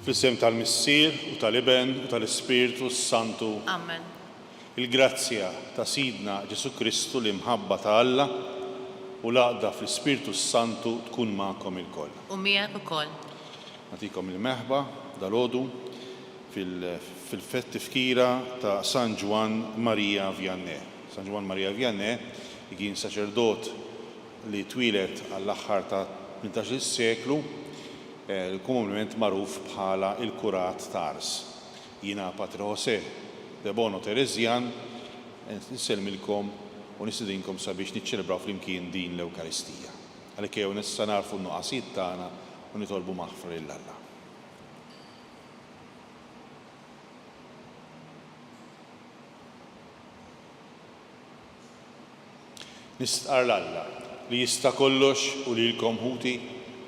Fl-isem tal-Missier u tal-Iben u tal-Ispirtu s-Santu. Amen. Il-grazzja ta' Sidna Ġesù Kristu, l-imħabba ta' Alla, u l-għaqda fl-Ispirtu s-Santu tkun magħkom ilkoll. U miegħek ukoll. Nagħtikom il-merħba dalgħodu fil-tifkira ta' San Ġwann Maria Vianney. San Ġwann Maria Vianney li kien saċerdot li twieled għall-aħħar tat-tmintax-il seklu, komunement magħruf bħala l-Kurat ta' Ars. Jiena Patri José Debono Tereżjan, insellmilkom u nistedinkom sabiex niċċelebraw flimkien din l-Ewkaristija. Għalhekk ejjew issa nagħrfu n-nuqqasijiet tagħna u nitolbu maħfra lil Alla. Nistqarr 'l Alla, li jista' kollox u lilkom ħuti,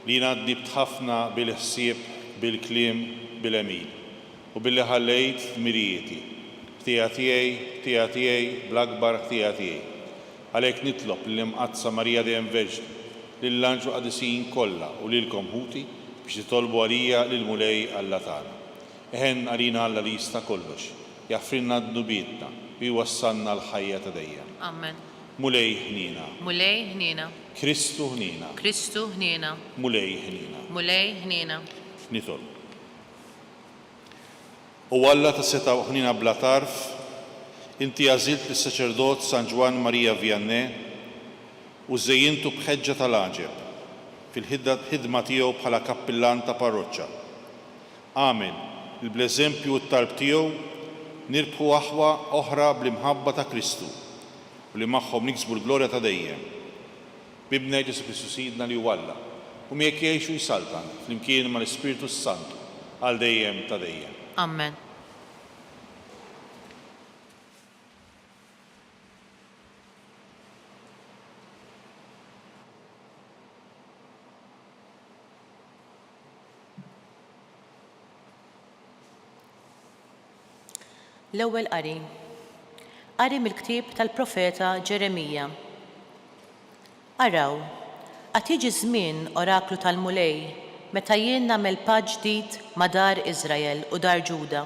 li jiena dnibt ħafna bil-ħsieb, bil-kliem, bil-għemil, u billi ħallejt dmirijieti. Ħtija tiegħi, ħtija tiegħi, bl-akbar ħtija tiegħi. Għalhekk nitlob lill-Imqaddsa Marija dejjem Verġni, lill-anġlu qadisin kollha u lilkom ħuti biex titolbu għalija lill-Mulej Alla tagħna. Iħenn għalina Alla li jista' kollox, jaħfrilna dnubietna u jwassalna għall-ħajja ta' dejjem. Amen. Mulej ħniena. Mulej ħniena. Kristu ħniena. Kristu ħniena. Mulej ħniena. Mulej ħniena. Nitolbu. O Alla ta' setgħa u ħniena bla tarf, inti għażilt lis-saċerdot San Ġwann Maria Vianney u żejjintu b'ħeġġa tal-għaġeb fil-ħidma tiegħu bħala kappillan ta' parroċċa. Agħmel li bl-eżempju u t-talb tiegħu nirbħu aħwa oħra bl-imħabba ta' Kristu u li magħhom niksbu l-glorja ta' dejjem. B'Ibnek Ġesù Kristu Sidna li hu Alla, u miegħek jgħix u jsaltan flimkien mal-Ispirtu s-Santu għal dejjem ta' dejjem. Amen. L-Ewwel Qari Qari mill-ktieb tal-profeta Ġeremija. Araw, għad jiġi żmien, oraklu tal-Mulej, meta jien nagħmel patt ġdid ma' dar Iżrael u dar Ġuda.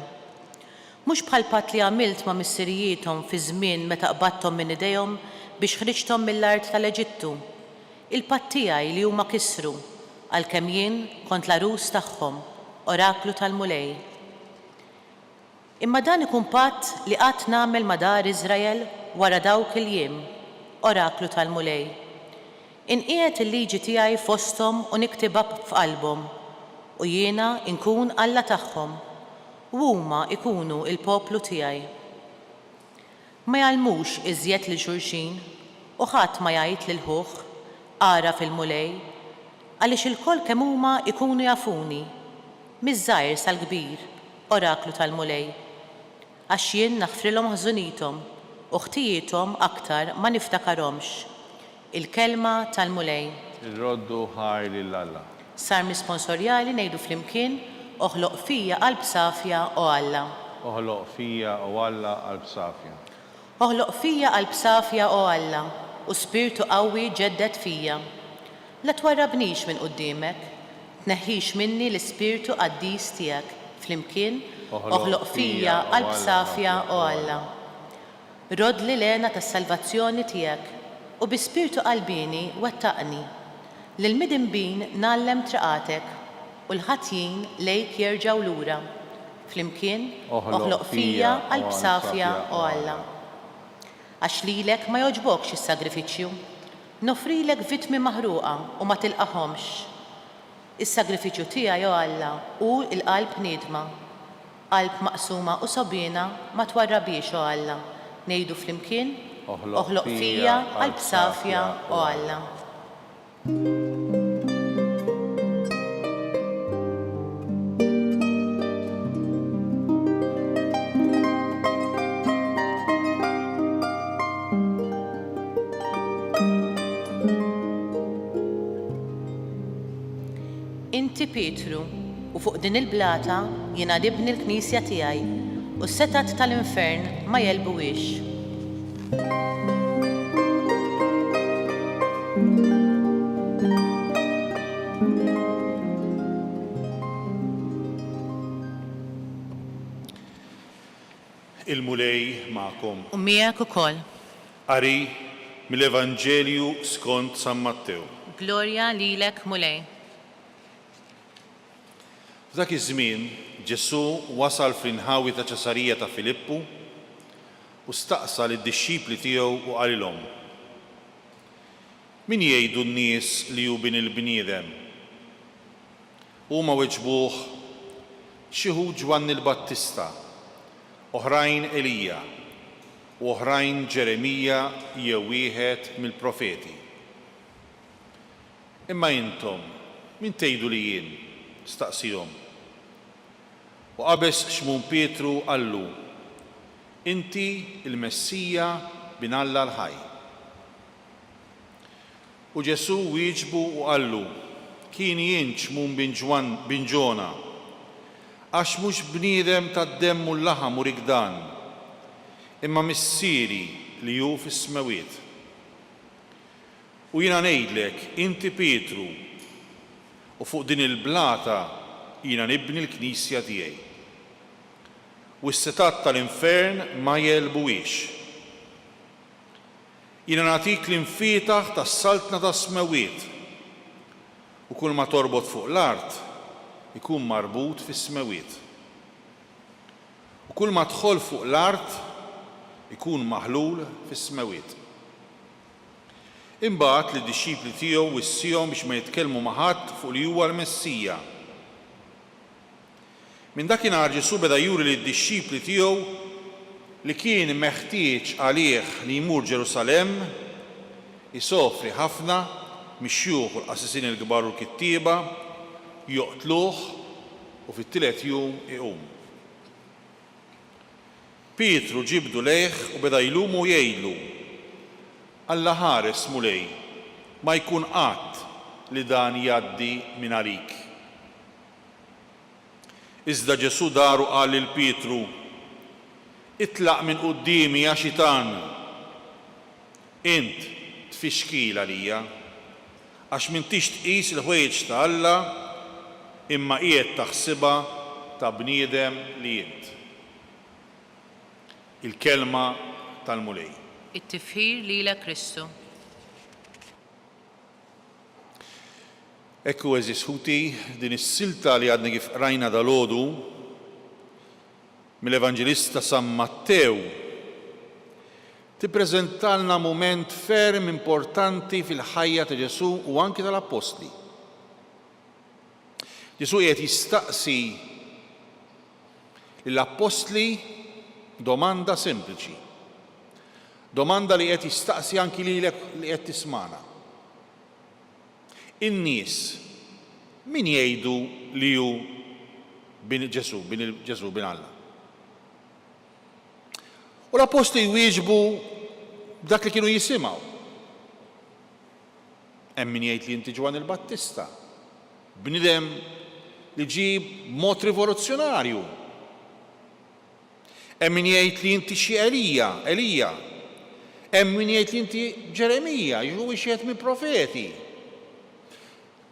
Mhux bħall-patt li għamilt ma' missirijiethom fiż-żmien meta qbadthom minn idejhom biex ħriġthom mill-art tal-Eġittu, Il-patt tiegħi li huma kisru, għalkemm jien kont l-għarus tagħhom, oraklu tal-Mulej. Imma dan ikun patt li għad nagħmel ma' dar Iżrael wara dawk il-jiem, oraklu tal-Mulej. Inqiegħed il-liġi tiegħi fosthom u niktibha f'qalbhom, u jiena nkun Alla tagħhom, u huma jkunu l-poplu tiegħi. Ma jgħallmux iżjed lil xulxin, u ħadd ma jgħid lil ħuh, 'Agħraf il-Mulej', għaliex ilkoll kemm huma jkunu jafuni, miż-żgħir sal-kbir, oraklu tal-Mulej. Għax jien naħfrilhom ħżunithom, u ħtijiethom aktar ma niftakarhomx. Il-Kelma tal-Mulej. Irroddu ħajr lil Alla. Salm risponsorjali ngħidu flimkien, Oħloq fija qalb safja, o Alla. Oħloq fija, o Alla, qalb safja. Oħloq fija qalb safja, o Alla, u spirtu qawwi ġedded fija. La twarrabnix minn quddiemek, tneħħix minni l-ispirtu qaddis tiegħek, flimkien, Oħloq fija qalb safja, o Alla. Roddli l-hena tas-salvazzjoni tiegħek, u bi spirtu qalbieni wettaqni. Lill-midinbin ngħallem triqatek, u l-ħatjin lejk jerġgħu lura. Flimkien, oħloq fija qalb safja, o Alla. Għax lilek ma jogħġbokx is-sagrifiċċju. Noffrilek vittmi maħruqa u ma tilqagħhomx. Is-sagrifiċċju tiegħi, o Alla, hu l-qalb niedma. Qalb maqsuma u sogħbiena ma twarrabhiex, o Alla. Ngħidu flimkien, Oħloq fija qalb safja, o Alla. Inti Pietru, u fuq din il-blata jiena nibni l-knisja tiegħi, u s-setgħat tal-infern ma jegħlbuhiex. Il-Mulej magħkom. U miegħek ukoll. Qari mill-Evanġelju skont San Mattew. Glorja lilek, Mulej. F'dak iż-żmien Ġesù wasal fl-inħawi ta' Ċesarija ta' Filippu u staqsa lid-dixxipli tiegħu u qalilhom, Min jgħidu n-nies li hu Bin il-bniedem? Huma weġbuh, Xi wħud Ġwanni l-Battista, oħrajn Elija, u oħrajn Ġeremija jew wieħed mill-profeti. Imma intom, min tgħidu li jien? staqsiehom. U qabeż Xmun Pietru u qallu, Inti l-Messija, Bin Alla l-ħaj. U Ġesù wieġbu u qallu, Kien jien Xmun bin Ġwann, bin Ġona, għax mhux bniedem tad-demm u l-laħam urik dan, imma Missieri li hu fis-smewwiet. U jiena ngħidlek, inti Pietru, u fuq din il-blata jiena nibni l-knisja tiegħi. U s-setgħat tal-infern ma jegħlbuhiex. Jiena nagħtik l-imfietaħ tas-saltna tas-smewwiet, u kull ma torbot fuq l-art ikun marbut fis-smewwiet. U kull ma tħoll fuq l-art ikun maħlul fis-smewwiet. Imbagħad lid-dixxipli tiegħu wissiehom biex ma jitkellmu ma' ħadd fuq li huwa l-Messija. Minn dakinhar Ġesù beda juri lid-dixxipli tiegħu li kien meħtieġ għalih li jmur Ġerusalemm, isofri ħafna mix-xjuħ u l-qassisin il-kbar u l-kittieba, joqtluh u fit-tielet jum iqum. Pietru ġibdu lejh u beda jlumu u jgħidlu, Alla ħares, Mulej, ma jkun qatt li dan jgħaddi minn għalik. Iżda Ġesù dar u qal lil Pietru, Itlaq minn quddiemi, ja xitan! Int tfixkil għalija, għax m'intix tqis il-ħwejjeġ ta' Alla, imma qiegħed taħsibha ta' bniedem li int. Il-Kelma tal-Mulej. It-tifħir lilek Kristu. Hekk hu għeżież ħuti, din is-silta li għadna kif qrajna dalgħodu mill-Evanġelista San Mattew tippreżentalna mument ferm importanti fil-ħajja ta' Ġesù u anki tal-Appostli. Ġesù qiegħed jistaqsi lill-Appostli domanda sempliċi. Domanda li qed jistaqsi anki lilek li qed tismagħna. In-nies min jgħidu li hu bin Ġesù, bin Ġesù, bin Alla? U l-appostli jwieġbu b'dak li kienu jisimgħu. Hemm min jgħid li inti Ġwanni l-Battista, bniedem li ġie b'mod rivoluzzjonarju. Hemm min jgħid li inti xi Elija, Elija. Hemm min jgħid li inti Ġeremija, jew xi wieħed mill-profeti.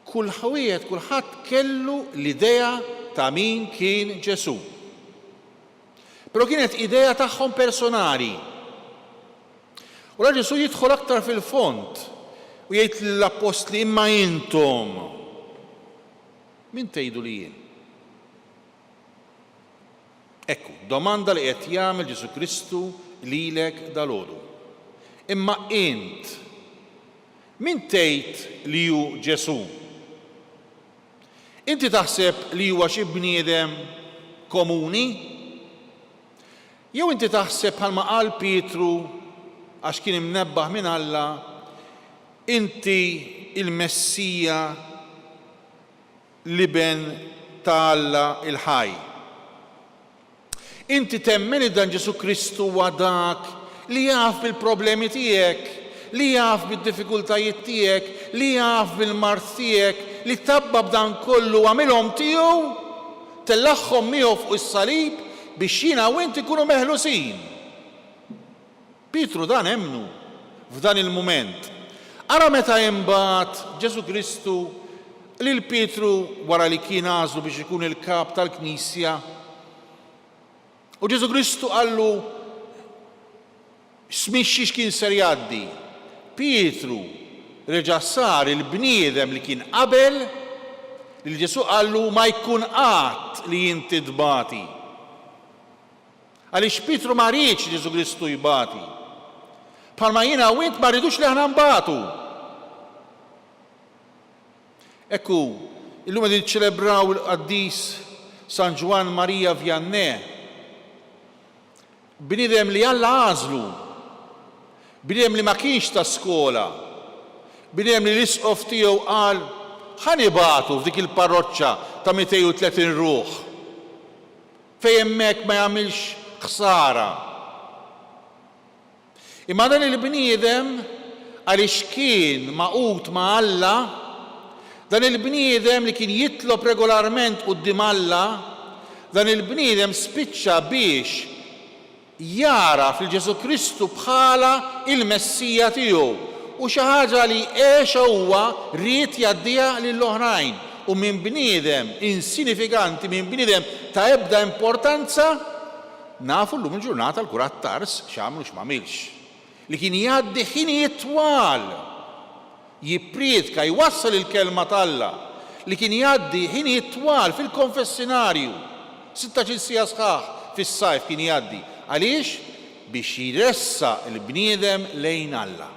Kull wieħed, kulħadd kellu l-idea ta' min kien Ġesù. Però kienet idea tagħhom personali. U la Ġesù jidħol aktar fil-fond u jgħid lill-appostli imma intom min tgħidu li jien? Ekku, domanda li qed jagħmel Ġesù Kristu lilek dalgħodu. Imma int, min tgħid li hu Ġesù? Inti taħseb li huwa xi bniedem komuni? Jew inti taħseb bħalma qal Pietru għax kien imnebbaħ minn Alla, inti l-Messija, l-Iben ta' Alla l-ħaj? Inti temmen li dan Ġesù Kristu huwa dak li jaf bil-problemi tiegħek, li jaf bid-diffikultajiet tiegħek, li jaf bil-mard tiegħek, li tabba b'dan kollu u għamilhom tiegħu, tellagħhom miegħu fuq is-salib biex jiena u int inkunu meħlusin? Pietru dan emmnu f'dan il-mument. Ara meta imbagħad Ġesù Kristu lil Pietru wara li kien għażlu biex ikun il-kap tal-Knisja, u Ġesù Kristu qallu. Minn xiex kien ser jgħaddi. Pietru reġa' sar il-bniedem li kien qabel, lil Ġesù qallu ma jkun qatt li inti tbati. Għaliex Pietru ma riedx li Ġesù Kristu jbati. Bħalma jiena u int ma rridux li aħna nbatu. Hekk hu, illum qegħdin niċċelebraw il-qaddis San Ġwann Marija Vianney, bniedem li Alla għażlu, bniedem li ma kienx ta' skola, bniedem li l-isqof tiegħu qal ħa nibagħtu f'dik il-parroċċa ta' 230 ruħ, fejn hemmhekk ma jagħmilx ħsara. Imma dan il-bniedem, għaliex kien magħqud ma' Alla, dan il-bniedem li kien jitlob regolarment quddiem Alla, dan il-bniedem spiċċa biex jagħraf lil Ġesù Kristu bħala l-Messija tiegħu u xi ħaġa li għexha huwa ried jgħaddiha lill-oħrajn u minn bniedem insinifikanti, minn bniedem ta' ebda importanza, Nafu llum il-ġurnata l-kurat t'Ars x'għamel u x'm'għamilx. Li kien jgħaddi ħinijiet twal jippriedka, jwassal il-Kelma t'Alla. Li kien jgħaddi ħinijiet twal fil-konfessinarju. Sittax-il siegħa sħaħ fis-sajf kien jgħaddi. Għaliex? Biex jressaq il-bniedem lejn Alla.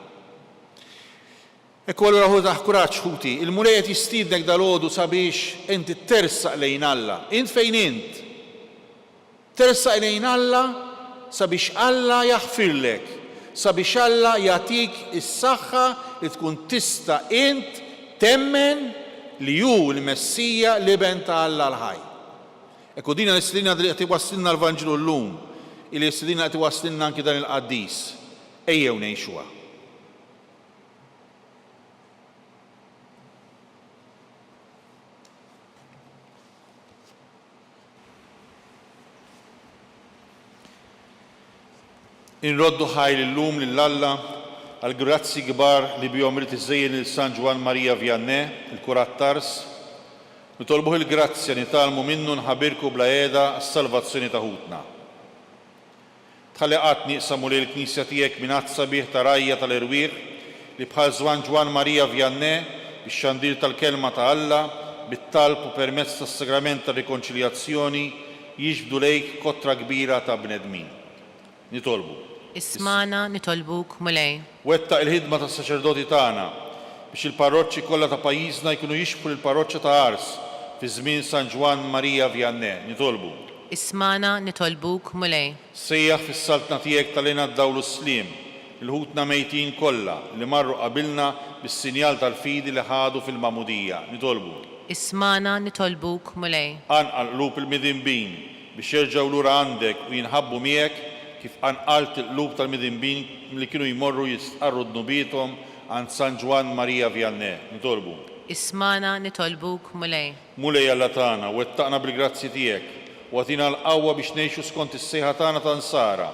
Hekk u allura ħu taħ kuraġġ ħuti, il-Mulej qed jistiednek dalgħodu sabiex inti tersaq lejn Alla. Int fejn int. Tersaq lejn Alla sabiex Alla jaħfirlek, sabiex Alla jagħtik is-saħħa li tkun tista' int temmen li hu l-Messija, l-Iben ta' Alla l-ħaj. Hekk hu din l-istedina li qed iwasslilna l-Vanġelu llum, hi l-istedina li qed iwasslilna anki dan il-qaddis. Ejjew ngħixuha. Inroddu ħajr illum lil Alla għall-grazzji kbar li bihom ried iżejjen lil San Ġwann Marija Vianney, il-Kurat t'Ars. Nitolbuh il-grazzja nitgħallmu minnu nħabirku bla heda għas-salvazzjoni ta' ħutna. Tħalli qatt nieqsa Mulej il-Knisja tiegħek minn għadd sabiħ ta' rgħajja tal-erwieħ li bħal Żwan Ġwann Marija Vianney, bix-xandir tal-Kelma ta' Alla, bit-talb u permezz tas-Sagrament tar-Rikonċiljazzjoni jiġbdu lejk kotra kbira ta' bnedmin. Nitolbu. Ismagħna, nitolbuk, Mulej. Wettaq il-ħidma tas-saċerdoti tagħna biex il-parroċċi kollha ta' pajjiżna jkunu jixbħu lill-parroċċa ta' Ars fi żmien San Ġwann Marija Vianney. Nitolbu. Ismagħna, nitolbuk, Mulej. Sejjaħ fis-saltna tiegħek tal-hena d-dawl u s-sliem lil ħutna mejtin kollha li marru qabilna bis-sinjal tal-fidi li ħadu fil-magħmudija. Nitolbu. Ismagħna, nitolbuk, Mulej. Qanqal qlub il-midinbin biex jerġgħu lura għandek u jinħabbu miegħek kif qanqalt il-qlub tal-midinbin li kienu jmorru jistqarru dnubiethom għand San Ġwann Marija Vianney. Nitolbu. Ismagħna, nitolbuk, Mulej. Mulej Alla tagħna, wettaqna bil-grazzji tiegħek, u agħtina l-qawwa biex ngħixu skont is-sejħa tagħna ta' Nsara,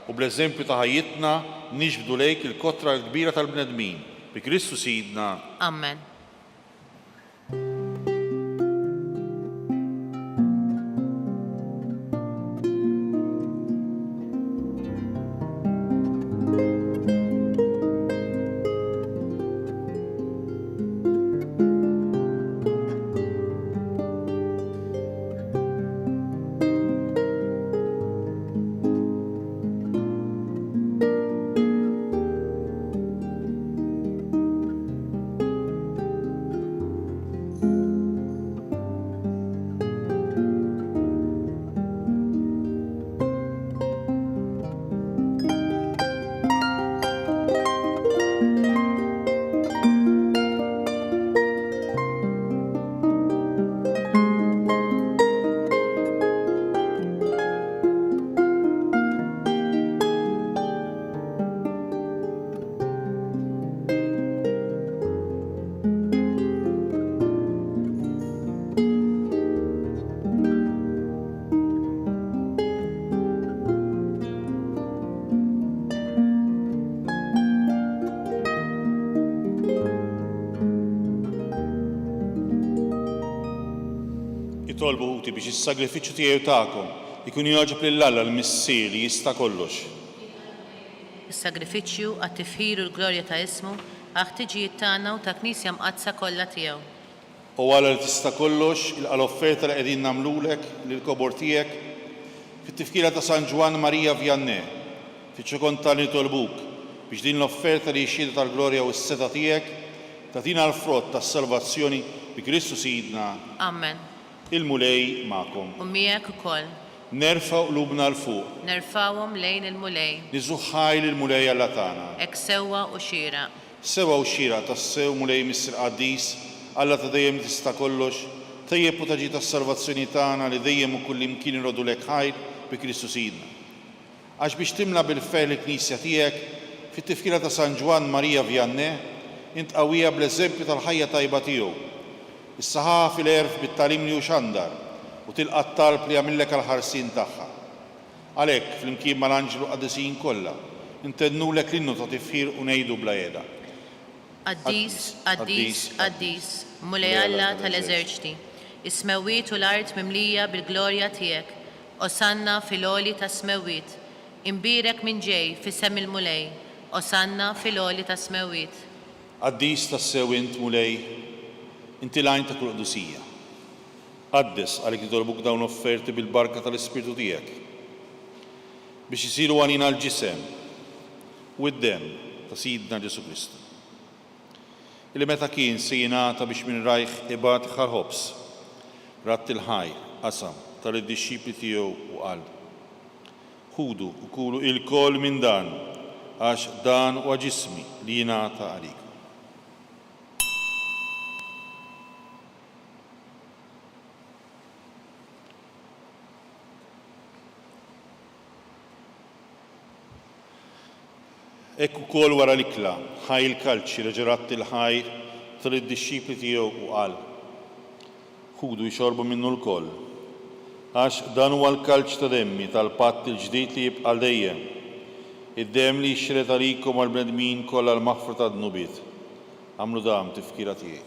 u bl-eżempju ta' ħajjitna niġbdu lejk il-kotra l-kbira tal-bnedmin. Bi Kristu Sidna. Ammen. Itolbu ħuti biex is-sagrifiċċju tiegħi u tagħkom ikun jogħġob lil Alla l-Missier li jista' kollox. Is-sagrifiċċju għat-tifħir u l-glorja ta' ismu, għall-ħtiġijiet tagħna u tal-Knisja Mqaddsa kollha tiegħu. O Alla li tista' kollox, ilqa' l-offerta li qegħdin nagħmlulek lill-kobor tiegħek, fit-tifkira ta' San Ġwann Marija Vianney, fiċ-ċokon tagħna nitolbuk biex din l-offerta li hi xhieda tal-glorja u s-setgħa tiegħek, tagħtina l-frott tas-salvazzjoni bi Kristu Sidna. Amen. Il-Mulej magħkom. U miegħek ukoll. Nerfgħu qlubna 'l fuq. Nerfgħuhom lejn il-Mulej. Niżżuh ħaj lill-Mulej Alla tagħna. Hekk sewwa u xieraq. Sewwa u xieraq tassew, Mulej Missier Qaddis, Alla ta' dejjem li tista' kollox, tejjeb u taġi tas-salvazzjoni tagħna li dejjem u kullimkien irroddulek ħajr bi Kristu Sidna. Għax biex timla bil-ferħ lill-Knisja tiegħek, fit-tifkira ta' San Ġwann Marija Vianney, int qawwiha bl-eżempju tal-ħajja tajba tiegħu. Issaħħaħha fil-għerf bit-tagħlim li hu xandar, u tilqa' t-talb li jagħmillek għall-ħarsien tagħha. Għalhekk, flimkien mal-anġli u l-qaddisin kollha, intennulek l-innu ta' tifħir u ngħidu bla heda. Qaddis, qaddis, qaddis, Mulej Alla tal-eżerċti, is-smewwiet u l-art mimlija bil-glorja tiegħek. Osanna fil-għoli tas-smewwiet. Imbierek min ġej f'isem il-Mulej. Osanna fil-għoli tas-smewwiet. Qaddis tassew int, Mulej, inti l-għajn ta' kull qdusija. Qaddes, għalhekk nitolbuk dawn l-offerti bil-barka tal-Ispirtu tiegħek, biex isiru għalina l-ġisem u d-demm ta' Sidna Ġesù Kristu. Illi meta kien se jingħata biex minn rajh ibati ħa l-ħobż, radd il-ħajr, qasam, ta lid-dixxipli tiegħu u qal, Ħudu u kulu ilkoll minn dan, għax dan huwa ġismi li jingħata għalikom. Hekk ukoll wara l-ikla, ħa il-kalċi, reġa' radd il-ħajr, ta lid-dixxipli tiegħu u qal, Ħudu ixorbu minnu lkoll, għax dan huwa l-kalċ ta' demmi tal-patt il-ġdid li jibqa' għal dejjem, id-demm li jixxered għalikom u għall-bnedmin kollha għall-maħfra tad-dnubiet. Agħmlu dan b'tifkira tiegħi.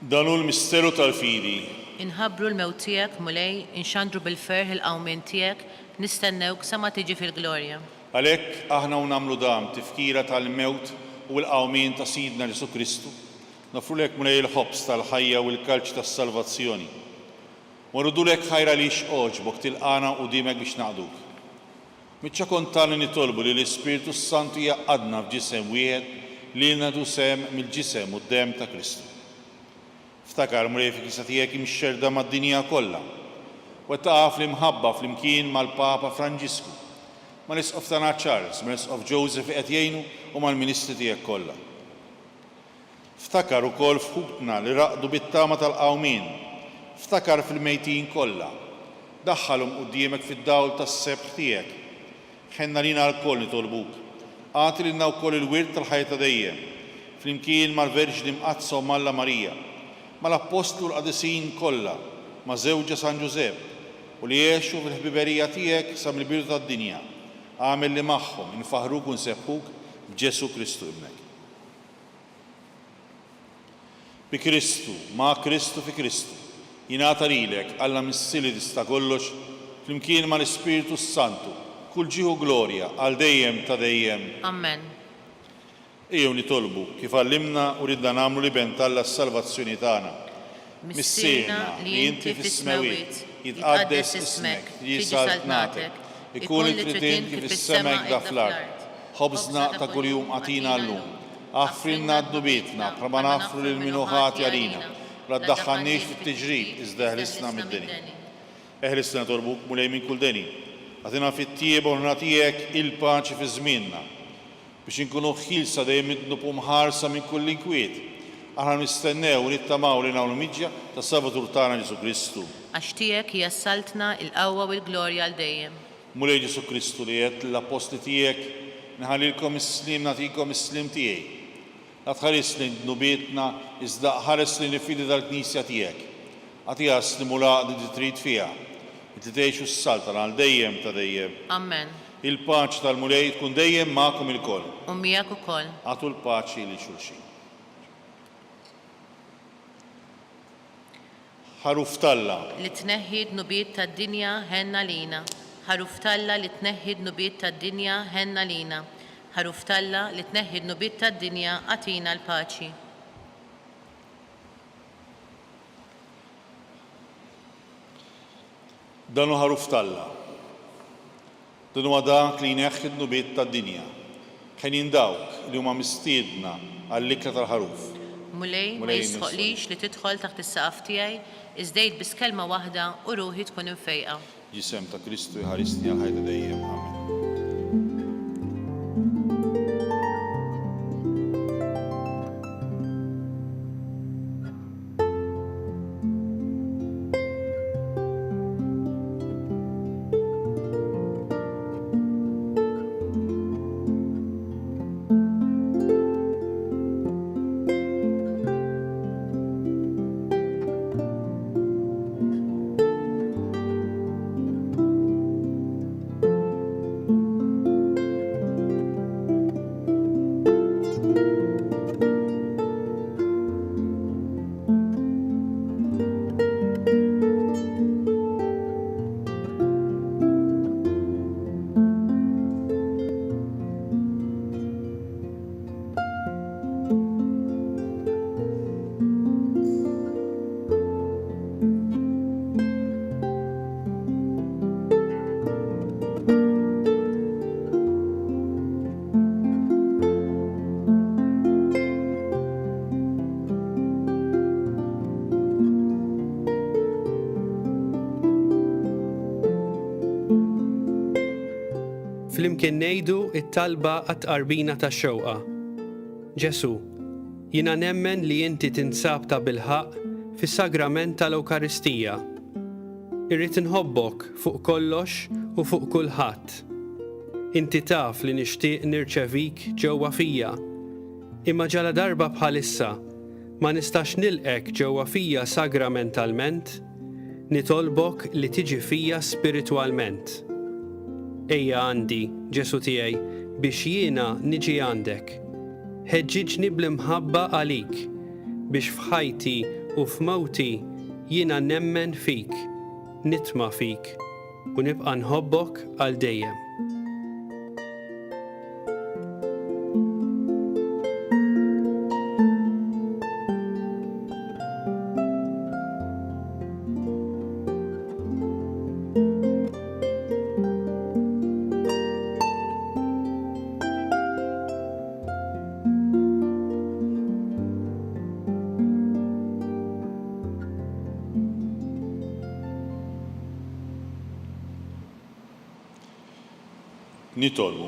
Dan hu l-misteru tal-fidi. Inħabbru l-mewt tiegħek, Mulej, inxandru bil-ferħ il-qawmien tiegħek, nistennewk sa ma tiġi fil-glorja. Għalhekk, aħna u nagħmlu dan b'tifkira tal-mewt u l-qawmien ta' Sidna Ġesù Kristu, noffrulek, Mulej, il-ħobż tal-ħajja u l-kalċi tas-salvazzjoni. U nruddulek ħajr għaliex għoġbok tilqagħna quddiemek biex naqduk. Miċ-ċokon tagħna nitolbu li l-Ispirtu s-Santu jgħaqqadna f'ġisem wieħed lilna nieħdu sehem mill-ġisem u d-demm ta' Kristu. Ftakar, Mulej, fil-Knisja tiegħek imxerrda mad-dinja kollha. Wettaqha fl-imħabba flimkien mal-Papa Franġisku, mal-Isqof tagħna Charles, mal-Isqof Joseph li qed jgħinu u mal-ministri tiegħek kollha. Ftakar ukoll f'ħutna li raqdu bit-tama tal-qawmien. Ftakar fil-mejtin kollha. Daħħalhom quddiemek fid-dawl tas-sebħ tiegħek. Ħenn għalina lkoll nitolbuk. Agħti lilna wkoll il-wirt tal-ħajja ta' dejjem, flimkien mal-Verġni Mqaddsa Omm Alla Marija, mal-Appostli u l-qadisin kollha, ma' żewġha San Ġużepp, u li għexu fil-ħbiberija tiegħek sa mill-bidu tad-dinja. Agħmel li magħhom infaħħruk u nsebbħuk b'Ġesù Kristu Ibnek. Bi Kristu, ma' Kristu, fi Kristu, jingħata lilek, Alla Missier li tista' kollox, flimkien mal-Ispirtu s-Santu, kull ġieħ u glorja għal dejjem ta' dejjem. Amen. Ejjew nitolbu, kif għallimna u ridna nagħmlu l-Iben t'Alla s-salvazzjoni tagħna. Missierna li inti fis-smewwiet, jitqaddes ismek, tiġi saltnatek, ikun li trid int kif fis-sema hekk fl-art. Ħobżna ta' kuljum agħtina llum. Aħfrilna dnubietna bħalma naħfru lil min hu ħati għalina. U la ddaħħalniex fit-tiġrib, iżda eħlisna mid-deni. Eħlisna nitolbuk, Mulej, minn kull deni. Agħtina fit-tjieba u l-ħniena tiegħek il-paċi fi żmienna. Biex inkunu ħielsa dejjem mid-dnub u mħarsa minn kull inkwiet, aħna nistennew u nittamaw li nagħmlu miġja tas-Salvatur tagħna Ġesù Kristu. Għax tiegħek hija s-saltna, il-qawwa u l-glorja għal dejjem. Mulej Ġesù Kristu li għedt lill-appostli tiegħek, Inħallilkom is-sliem nagħtikom is-sliem tiegħi. La tħarisx lejn dnubietna, iżda ħares lejn il-fidi tal-Knisja tiegħek. Agħtiha s-sliem u l-għaqda li trid fiha, int li tgħix u ssaltan għal dejjem ta' dejjem. Amen. Il-paċi tal-Mulej tkun dejjem magħkom ilkoll. U miegħek ukoll. Agħtu l-paċi lil xulxin. Ħaruf t'Alla. Li tneħħi d-dnubiet tad-dinja, ħenn għalina. Ħaruf t'Alla li tneħħi d-dnubiet tad-dinja, ħenn għalina. Ħaruf t'Alla li tneħħi d-dnubiet tad-dinja, agħtina l-paċi. Dan hu Ħaruf t'Alla. Dan huwa dak li jneħħi d-dnubiet tad-dinja. Henjin dawk li huma mistiedna għall-ikla tal-Ħaruf. Mulej, ma jistħoqlix li tidħol taħt is-saqaf tiegħi, iżda għid biss kelma waħda u ruħi tkun imfejqa. Ġisem ta' Kristu jħarisni għall-ħajja ta' dejjem. Amen. Flimkien ngħidu t-talba għat-tqarbina tax-xewqa. Ġesù, jiena nemmen li inti tinsab tabilħaqq fis-sagrament tal-Ewkaristija. Irrid inħobbok fuq kollox u fuq kulħadd. Inti taf li nixtieq nirċevik ġewwa fija, imma ġaladarba bħalissa ma nistax nilqgħek ġewwa fija sagramentalment, nitolbok li tiġi fija spiritwalment. Ejja għandi, Ġesù tiegħi, biex jiena niġi għandek. Ħeġġiġni bl-imħabba għalik, biex f'ħajti u f'mewti jiena nemmen fik, nitma' fik, u nibqa' nħobbok għal dejjem. Nitolbu.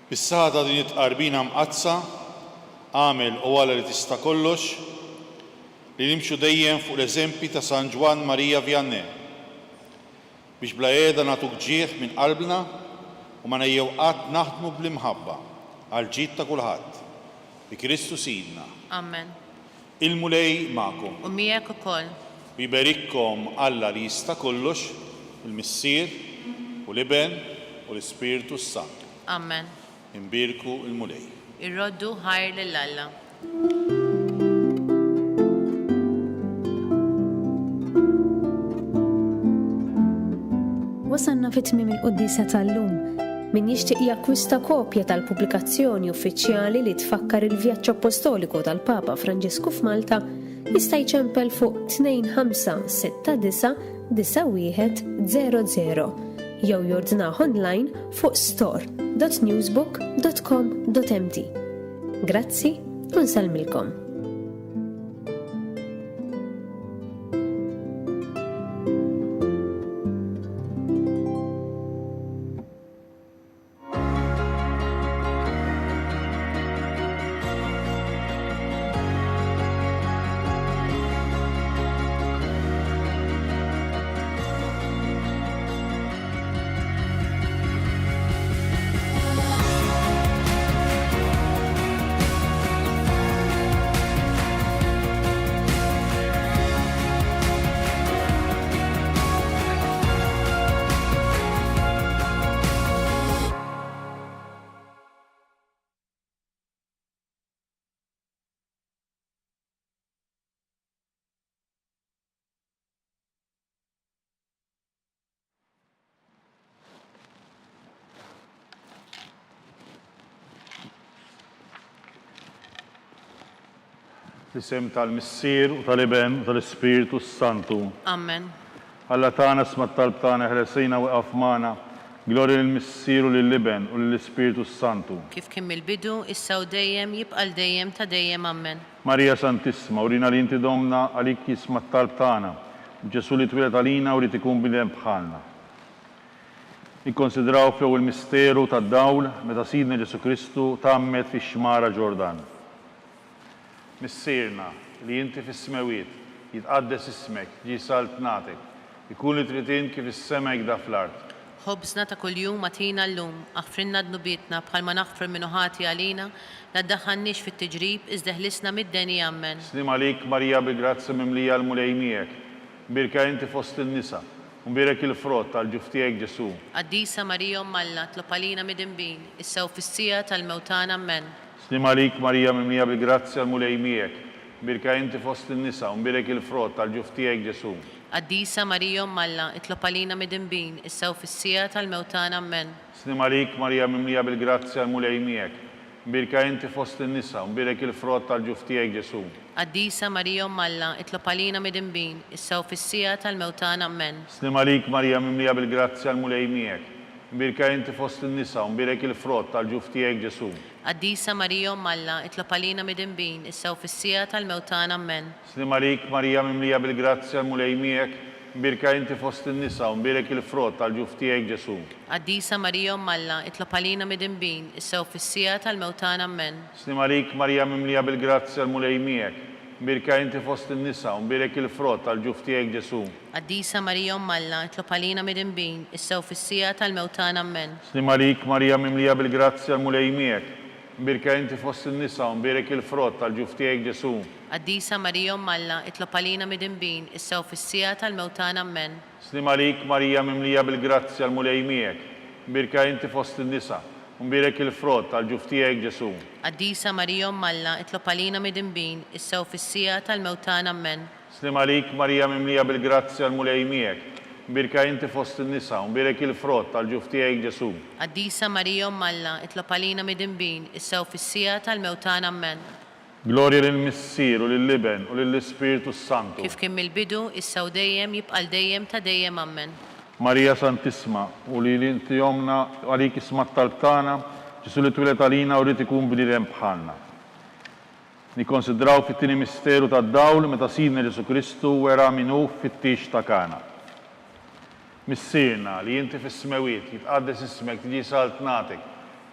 Bis-saħħa ta' din it-tqarbina mqaddsa, agħmel, O Alla li tista' kollox, li nimxu dejjem fuq l-eżempji ta' San Ġwann Marija Vianney, biex bla qiegħda nagħtuk ġieħ minn qalbna u ma ngħejjew qatt naħdmu bl-imħabba għall-ġid ta' kulħadd. Bi Kristu Sidna. Amen. Il-Mulej magħkom. U miegħek ukoll. U jberikkom Alla li jista' kollox, il-Missier, u l-Iben, u l-Ispirtu s-Santu. Amen. Inbierku l-Mulej. Irroddu ħajr lil Alla. Wasalna fi tmiem il-quddiesa tal-lum. Min jixtieq jakkwista kopja tal-pubblikazzjoni uffiċjali li tfakkar il-vjaġġ appostoliku tal-Papa Franġisku f'Malta jista' jċempel fuq 2569 9100 jew jordnah online fuq store.newsbook.com.mt. Grazzi u nsellmilkom. Fl-isem tal-Missier u tal-Iben u tal-Ispirtu s-Santu. Amen. Alla tagħna isma' t-talb tagħna eħles lejna u iqaf magħna. Glorja lill-Missier u lill-Iben u lill-Ispirtu s-Santu. Kif kien mill-bidu, issa u dejjem, jibqa' għal dejjem ta' dejjem. Amen. Marija Santissima, urina li inti Domna għalik jisma' t-talb tagħna, b'Ġesù li twieled għalina u ried ikun bniedem bħalna. Nikkonsidraw fl-ewwel misteru tad-dawl meta Sidna Ġesù Kristu tgħammed fix-xmara Ġordan. Missierna, li inti fis-smewwiet, jitqaddes ismek, tġi saltnatek, ikun li trid int kif is-sema hekda fl-art. Ħobżna ta' kuljum agħtina llum, aħfrilna dnubietna bħalma naħfru 'l min hu ħati għalina, la ddaħħalniex fit-tiġrib, iżda eħlisna mid-deni. Ammen. Sliem għalik Marija bi grazzja mimlija l-Mulej miegħek, mbierka inti fost in-nisa, u mbierek il-frott tal-ġuf tiegħek Ġesù. Qaddisa Marija Omm Alla, tlob għalina midinbin, issa u fis-siegħa tal-mewt tagħna. Ammen. Sliem għalik Marija mimlija bil-grazzja l-Mulej miegħek, mbierka inti fost in-nisa u mbierek il-frott tal-ġuf tiegħek Ġesù. Qaddisa Marija Omm Alla, itlob għalina midinbin, issa u fis-siegħa tal-mewt tagħna. Ammen. Sliem għalik Marija mimlija bil-grazzja l-Mulej miegħek, mbierka inti fost in-nisa u mbierek il-frott tal-ġuf tiegħek Ġesù. Qaddisa Marija Omm Alla, itlob għalina midinbin, issa u fis-siegħa tal-mewt tagħna. Ammen. Sliem għalik Marija mimlija bil-grazzja l-Mulej miegħek, mbierka inti fost in-nisa u mbierek il-frott tal-ġuf tiegħek Ġesù. Qaddisa Marija Omm Alla, itlob għalina midinbin, issa u fis-siegħa tal-mewt tagħna. Ammen. Sliem għalik Marija mimlija bil-grazzja l-Mulej miegħek, mbierka inti fost in-nisa u mbierek il-frott tal-ġuf tiegħek Ġesù. Qaddisa Marija Omm Alla, itlob għalina midinbin, issa u fis-siegħa tal-mewt tagħna. Ammen. Sliem għalik Marija mimlija bil-grazzja l-Mulej miegħek, mbierka inti fost in-nisa u mbierek il-frott tal-ġuf tiegħek Ġesù. Qaddisa Marija Omm Alla, itlob għalina midinbin, issa u fis-siegħa tal-mewt tagħna. Ammen. Sliem għalik Marija mimlija bil-grazzja l-Mulej miegħek, mbierka inti fost in-nisa u mbierek il-frott tal-ġuf tiegħek Ġesù. Qaddisa Marija Omm Alla, itlob għalina midinbin, issa u fis-siegħa tal-mewt tagħna. Ammen. Sliem għalik Marija mimlija bil-grazzja l-Mulej miegħek, mbierka inti fost in-nisa, u mbierek il-frott tal-ġuf tiegħek Ġesù. Qaddisa Marija Omm Alla, itlob għalina midinbin, issa u fis-siegħa tal-mewt tagħna. Ammen. Sliem għalik Marija mimlija bil-grazzja l-Mulej miegħek, mbierka inti fost in-nisa u mbierek il-frott tal-ġuf tiegħek Ġesù. Qaddisa Marija Omm Alla, itlob għalina midinbin, issa u fis-siegħa tal-mewt tagħna. Ammen. Glorja lill-Missier u lill-Iben u lill-Ispirtu s-Santu. Kif kien mill-bidu, issa u dejjem, jibqa' għal dejjem ta' dejjem. Ammen. Marija Santissma, u li inti Ommna, għalik isma' t-talb tagħna, Ġesù li twieled għalina u ried ikun bniedem bħalna. Nikkonsidraw fit-tieni misteru tad-dawl meta Sidna Ġesù Kristu wera min hu fit-tieġ ta' Kana. Missierna, li inti fis-smewwiet, jitqaddes ismek, tiġi saltnatek,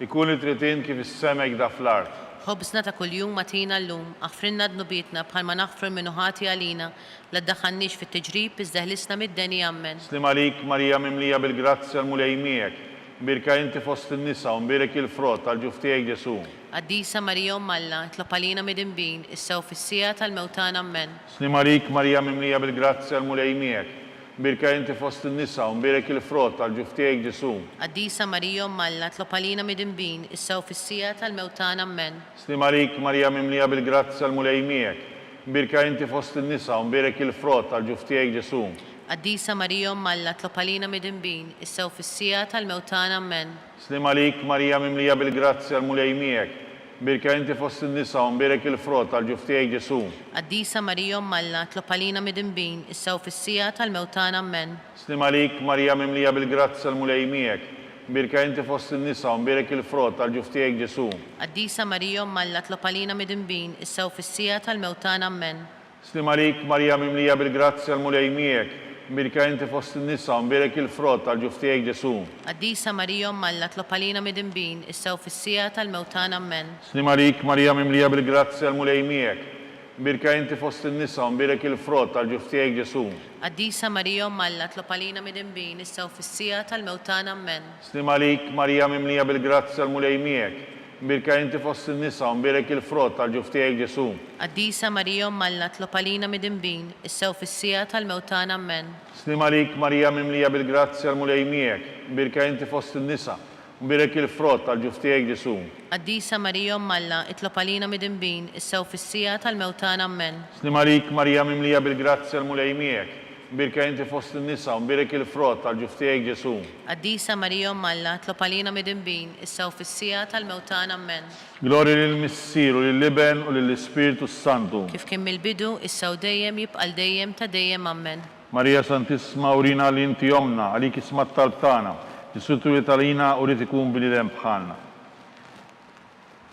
ikun li trid int kif is-sema hekda fl-art. Ħobżna ta' kuljum agħtina llum, aħfrilna dnubietna bħalma naħfru 'l min hu ħati għalina, la ddaħħalniex fit-tiġrib iżda eħlisna mid-deni. Ammen. Sliem għalik Marija mimlija bil-grazzja l-Mulej miegħek, mbierka inti fost in-nisa u mbierek il-frott tal-ġuf tiegħek Ġesù. Qaddisa Marija Omm Alla, itlob għalina midinbin, issa u fis-siegħa tal-mewt tagħna. Ammen. Sliem għalik Marija mimlija bil-grazzja l-Mulej miegħek, mbierka inti fost in-nisa u mbierek il-frott tal-ġuf tiegħek Ġesù. Qaddisa Marija Omm Alla, itlob għalina midinbin, issa u fis-siegħa tal-mewt tagħna. Ammen. Sliem għalik Marija mimlija bil-grazzja l-Mulej miegħek, mbierka inti fost in-nisa u mbierek il-frott tal-ġuf tiegħek Ġesù. Qaddisa Marija Omm Alla, itlob għalina midinbin, issa u fis-siegħa tal-mewt tagħna. Ammen. Sliem għalik Marija mimlija bil-grazzja l-Mulej miegħek, mbierka inti fost in-nisa u mbierek il-frott tal-ġuf tiegħek Ġesù. Qaddisa Marija Omm Alla, itlob għalina midinbin, issa u fis-siegħa tal-mewt tagħna. Ammen. Sliem għalik Marija mimlija bil-grazzja l-Mulej miegħek, mbierka inti fost in-nisa u mbierek il-frott tal-ġuf tiegħek Ġesù. Qaddisa Marija Omm Alla, itlob għalina midinbin, issa u fis-siegħa tal-mewt tagħna. Ammen. Sliem għalik Marija mimlija bil-grazzja l-Mulej miegħek, mbierka inti fost in-nisa u mbierek il-frott tal-ġuf tiegħek Ġesù. Qaddisa Marija Omm Alla tlob għalina midinbin, issa u fis-siegħa tal-mewt tagħna. Ammen. Sliem għalik Marija mimlija bil-grazzja l-Mulej miegħek, mbierka inti fost in-nisa u mbierek il-frott tal-ġuf tiegħek Ġesù. Qaddisa Marija Omm Alla tlob għalina midinbin, issa u fis-siegħa tal-mewt tagħna. Ammen. Sliem għalik Marija mimlija bil-grazzja l-Mulej miegħek, Mbierka inti fost in-nisa u mbierek il-frott tal-ġuf tiegħek Ġesù. Qaddisa Marija Omm Alla tlob għalina midinbin, issa u fis-siegħa tal-mewt tagħna. Ammen. Sliem għalik Marija mimlija bil-grazzja l-Mulej miegħek, mbierka inti fost in-nisa, u mbierek il-frott tal-ġuf tiegħek Ġesù. Qaddisa Marija Omm Alla itlob għalina midinbin, issa u fis-siegħa tal-mewt tagħna. Ammen. Sliem għalik Marija mimlija bil-grazzja l-Mulej miegħek, Mbierka inti fost in-nisa u mbierek il-frott tal-ġuf tiegħek Ġesù. Qaddisa Marija Omm Alla, itlob għalina midinbin, issa u fis-siegħa tal-mewt tagħna. Ammen. Glorja lill-Missier u lill-Iben u lill-Ispirtu s-Santu. Kif kien mill-bidu, issa u dejjem, jibqa' għal dejjem ta' dejjem. Ammen. Marija Santissma urina li inti Ommna, għalik isma' t-talb tagħna. Ġesù twieled għalina u ried ikun bniedem bħalna.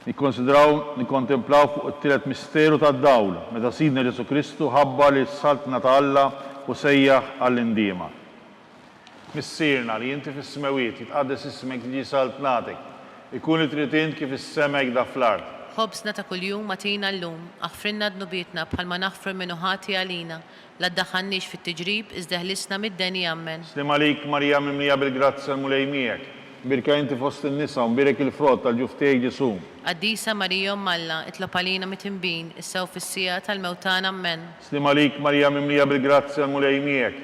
Nikkonsidraw, nikkontemplaw fuq it-tielet misteru tad-dawl, meta Sidna Ġesù Kristu ħabbar li s-Saltna ta' Alla u sejjaħ għall-indiema. Missierna li inti fis-smewwiet, jitqaddes ismek tiġi saltnatek, ikun li trid int kif fis-sema hekk da fl-art. Ħobżna ta' kuljum agħtina llum, aħfrilna dnubietna bħalma naħfru 'l min hu ħati għalina, la ddaħħalniex fit-tiġrib iżda eħlisna mid-deni. Ammen. Sliem għalik Marija mimlija bil-grazzja l-Mulej miegħek, mbierka inti fost in-nisa u mbierek il-frott tal-ġuf tiegħek Ġesù. Qaddisa Marija Omm Alla, itlob għalina mitinbin, issa u fis-siegħa tal-mewt tagħna. Ammen. Sliem għalik Marija mimlija bil-grazzja l-Mulej miegħek,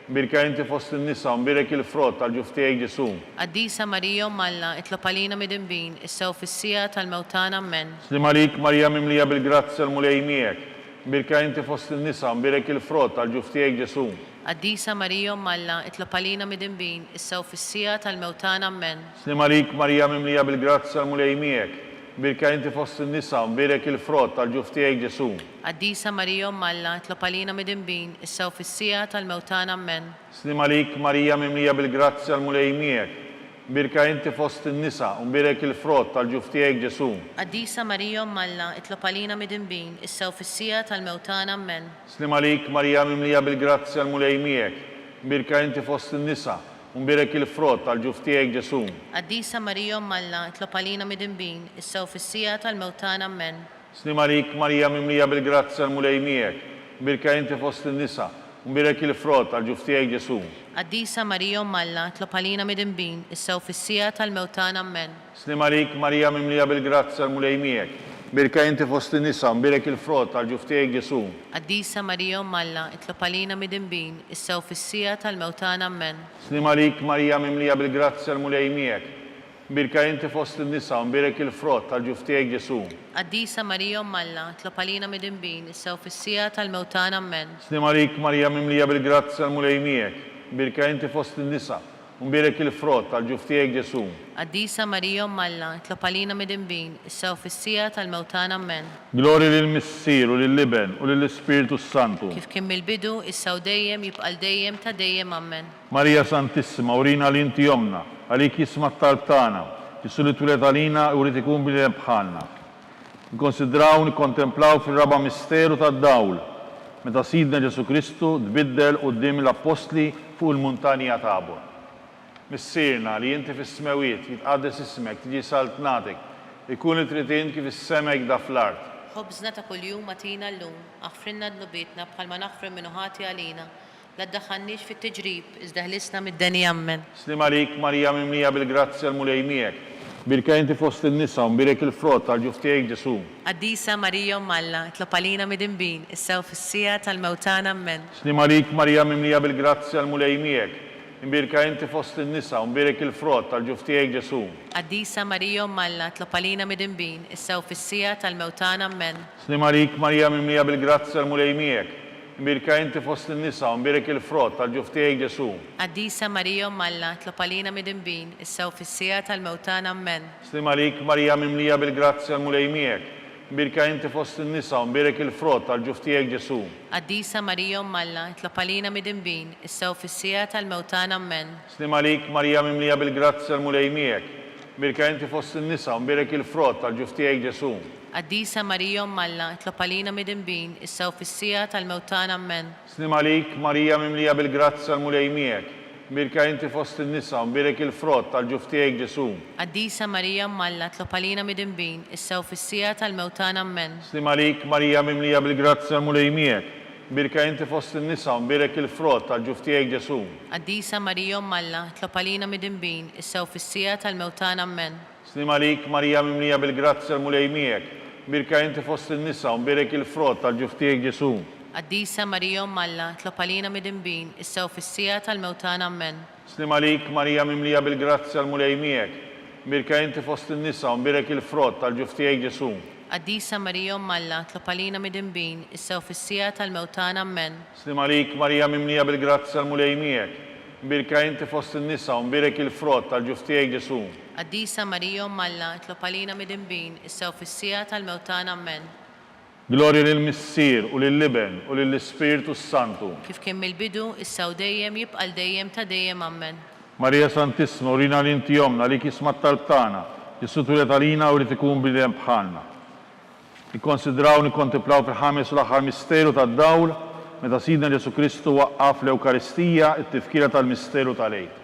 mbierka inti fost in-nisa u mbierek il-frott tal-ġuf tiegħek Ġesù. Qaddisa Marija Omm Alla, itlob għalina midinbin, issa u fis-siegħa tal-mewt tagħna. Ammen. Sliem għalik Marija mimlija bil-grazzja l-Mulej miegħek, Mbierka inti fost in-nisa, u mbierek il-frott tal-ġuf tiegħek Ġesù. Qaddisa Marija Omm Alla, itlob għalina midinbin, issa u fis-siegħa tal-mewt tagħna. Ammen. Sliem għalik Marija mimlija bil-grazzja l-Mulej miegħek, mbierka inti fost in-nisa, u mbierek il-frott tal-ġuf tiegħek Ġesù. Qaddisa Marija Omm Alla, itlob għalina midinbin, issa u fis-siegħa tal-mewt tagħna. Ammen. Sliem għalik Marija mimlija bil-grazzja l-Mulej miegħek, Mbierka inti fost in-nisa, u mbierek il-frott tal-ġuf tiegħek Ġesù. Qaddisa Marija Omm Alla, itlob għalina midinbin, issa u fis-siegħa tal-mewt tagħna. Ammen. Sliem għalik Marija mimlija bil-grazzja l-Mulej miegħek, mbierka inti fost in-nisa, u mbierek il-frott tal-ġuf tiegħek Ġesù. Qaddisa Marija Omm Alla, itlob għalina midinbin, issa u fis-siegħa tal-mewt tagħna. Ammen. Sliem għalik Marija mimlija bil-grazzja l-Mulej miegħek, mbierka inti fost in-nisa, u mbierek il-frott tal-ġuf tiegħek Ġesù. Qaddisa Marija Omm Alla, itlob għalina midinbin, issa u fis-siegħa tal-mewt tagħna. Ammen. Sliem għalik Marija mimlija bil-grazzja l-Mulej miegħek, mbierka inti fost in-nisa u mbierek il-frott tal-ġuf tiegħek Ġesù. Qaddisa Marija Omm Alla, itlob għalina midinbin, issa u fis-siegħa tal-mewt tagħna. Ammen. Sliem għalik Marija mimlija bil-grazzja l-Mulej miegħek, Mbierka inti fost in-nisa u mbierek il-frott tal-ġuf tiegħek Ġesù. Qaddisa Marija Omm Alla, itlob għalina midinbin, issa u fis-siegħa tal-mewt tagħna. Ammen. Sliem għalik Marija mimlija bil-grazzja l-Mulej miegħek, mbierka inti fost in-nisa, u mbierek il-frott tal-ġuf tiegħek Ġesù. Qaddisa Marija Omm Alla, itlob għalina midinbin, issa u fis-siegħa tal-mewt tagħna. Ammen. Glorja lill-Missier u lill-Iben u lill-Ispirtu s-Santu. Kif kien mill-bidu, issa u dejjem, jibqa' għal dejjem ta' dejjem. Ammen. Marija Santissima, urina li inti Ommna, għalik jisma' t-talb tagħna. Ġesù li twieled għalina u ried ikun bniedem bħalna. Nikkonsidraw u nikkontemplaw fir-raba' misteru tad-dawl, meta Sidna Ġesù Kristu tbiddel quddiem l-Appostli fuq il-muntanja Tabor. Missierna, li inti fis-smewwiet, jitqaddes ismek, tiġi saltnatek, ikun li trid int kif fis-sema hekk da fl-art. Ħobżna ta' kuljum agħtina llum, aħfrilna dnubietna bħalma naħfru 'l min hu ħati għalina, La ddaħħalniex fit-tiġrib, iżda ħlisna mid-deni. Ammen. Sliem għalik Marija mimlija bil-grazzja l-Mulej miegħek. Mbierka inti fost in-nisa u mbierek il-frott tal-ġuf tiegħek Ġesù. Qaddisa Marija Omm Alla, itlob għalina midinbin, issa u fis-siegħa tal-mewt tagħna. Ammen. Sliem għalik Marija mimlija bil-grazzja l-Mulej miegħek. Imbierka inti fost in-nisa u mbierek il-frott tal-ġuf tiegħek Ġesù. Qaddisa Marija Omm Alla, itlob għalina midinbin, issa u fis-siegħa tal-mewt tagħna. Ammen. Sliem għalik Marija mimlija bil-grazzja l-Mulej miegħek. Imbierka inti fost in-nisa u mbierek il-frott tal-ġuf tiegħek Ġesù. Qaddisa Marija Omm Alla, itlob għalina midinbin, issa u fis-siegħa tal-mewt tagħna. Ammen. Sliem għalik Marija mimlija bil-grazzja l-Mulej miegħek. Imbierka inti fost in-nisa u mbierek il-frott tal-ġuf tiegħek Ġesù. Qaddisa Marija Omm Alla, itlob għalina midinbin, issa u fis-siegħa tal-mewt tagħna. Ammen. Sliem għalik Marija mimlija bil-grazzja l-Mulej miegħek. Imbierka inti fost in-nisa u mbierek il-frott tal-ġuf tiegħek Ġesù. Qaddisa Marija Omm Alla, itlob għalina midinbin, issa u fis-siegħa tal-mewt tagħna. Ammen. Sliem għalik, Marija mimlija bil-grazzja l-Mulej miegħek, mbierka inti fost in-nisa u mbierek il-frott tal-ġuf tiegħek Ġesù. Qaddisa Marija Omm Alla, itlob għalina midinbin, issa u fis-siegħa tal-mewt tagħna. Ammen. Sliem għalik, Marija mimlija bil-grazzja l-Mulej miegħek, mbierka inti fost in-nisa u mbierek il-frott tal-ġuf tiegħek Ġesù. Qaddisa Marija Omm Alla, itlob għalina midinbin, issa u fis-siegħa tal-mewt tagħna. Ammen. Sliem għalik Marija mimlija bil-grazzja l-Mulej miegħek, mbierka inti fost in-nisa u mbierek il-frott tal-ġuf tiegħek Ġesù. Qaddisa Marija Omm Alla, itlob għalina midinbin, issa u fis-siegħa tal-mewt tagħna. Ammen. Sliem għalik Marija mimlija bil-grazzja l-Mulej miegħek, Mbierka inti fost in-nisa u mbierek il-frott tal-ġuf tiegħek Ġesù. Qaddisa Marija Omm Alla, tlob għalina midinbin, issa u fis-siegħa tal-mewt tagħna. Ammen. Sliem għalik Marija mimlija bil-grazzja l-Mulej miegħek. Mbierka inti fost in-nisa u mbierek il-frott tal-ġuf tiegħek Ġesù. Qaddisa Marija Omm Alla, itlob għalina midinbin, issa u fis-siegħa tal-mewt tagħna. Ammen. Glorja lill-Missier, u lill-Iben, u lill-Ispirtu s-Santu. Kif kien mill-bidu, issa u dejjem, jibqa' għal dejjem ta' dejjem. Ammen. Marija Santissima, urina li inti Ommna, għalik jisma' t-talb tagħna. Ġesù twieled għalina u jrid ikun bniedem bħalna. Nikkonsidraw u nikkontemplaw fil-ħames u l-aħħar misteru tad-dawl, meta Sidna Ġesù Kristu waqqaf l-Ewkaristija, it-tifkira tal-misteru tal-Għid.